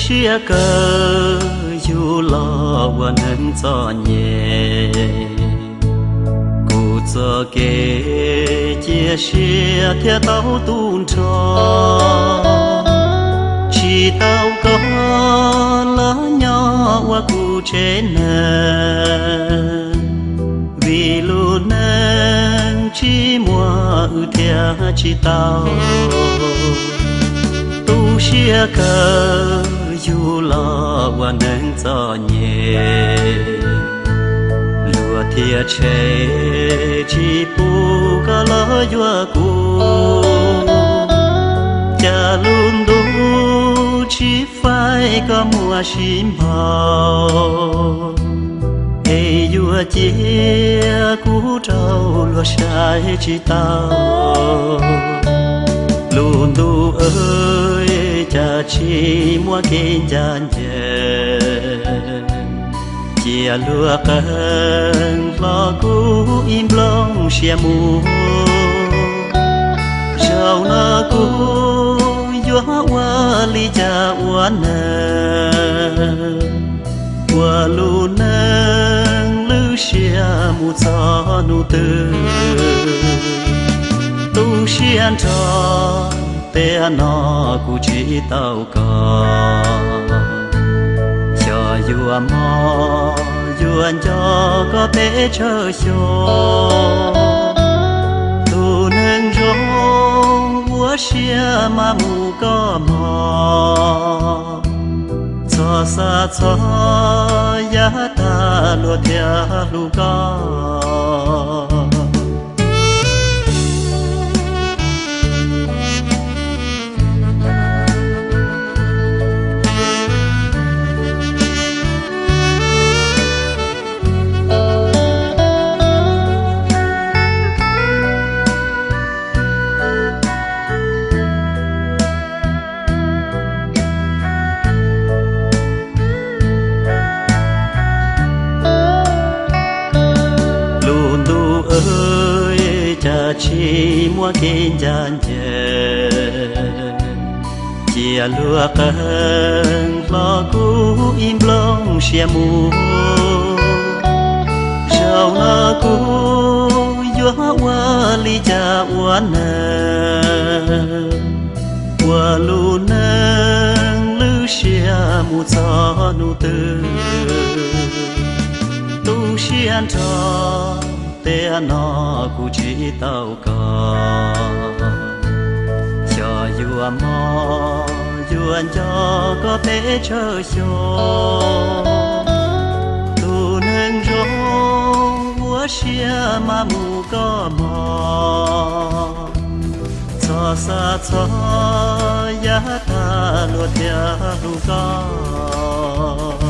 Siab kawg yug los ua neeg txom nyem, kuv txoj kev cia siab thiaj tau tu nrho, tsis tau koj los nyob ua kuv tsev neeg, vim lub neej tsis muaj wb thiaj tsis tau. Tu siab kawg yug los ua neeg txom nyem, luag thiaj tshem tsis pub koj los yuav kuv. Cas lub ntuj tsis faib koj muaj sib npaug, es yuav cia kuv rau luag saib tsis taus. Lub ntuj aw, cas tsis muaj kev ncaj ncees, cia luag qee hlo kuv ib nplooj siab mus. Zaum no kuv yuav ua li cas ua neeg, ua lub neej lwj siab mus txog hnub twg. Tu siab nrho, tej no kuv tsis tau koj. Xyov yuav mob yuav nco koj pes tsawg xyoo, tus neeg zoo ua siab mas mus koj mog. Txhob xav txhob yam tag luag thiaj hlub koj. Lub ntuj aw, cas tsis muaj kev ncaj ncees, cia luag qee hlo kuv ib nplooj siab mus. Zaum no kuv yuav ua li cas ua neeg, ua lub neej lwj siab mus txog hnub twg. Tu siab nrho, tej no kuv tsis tau koj. Xyov yuav mob yuav nco koj pes tsawg xyoo, tus neeg zoo ua siab mas mus koj mog. Txhob xav txhob yam tag luag thiaj hlub koj.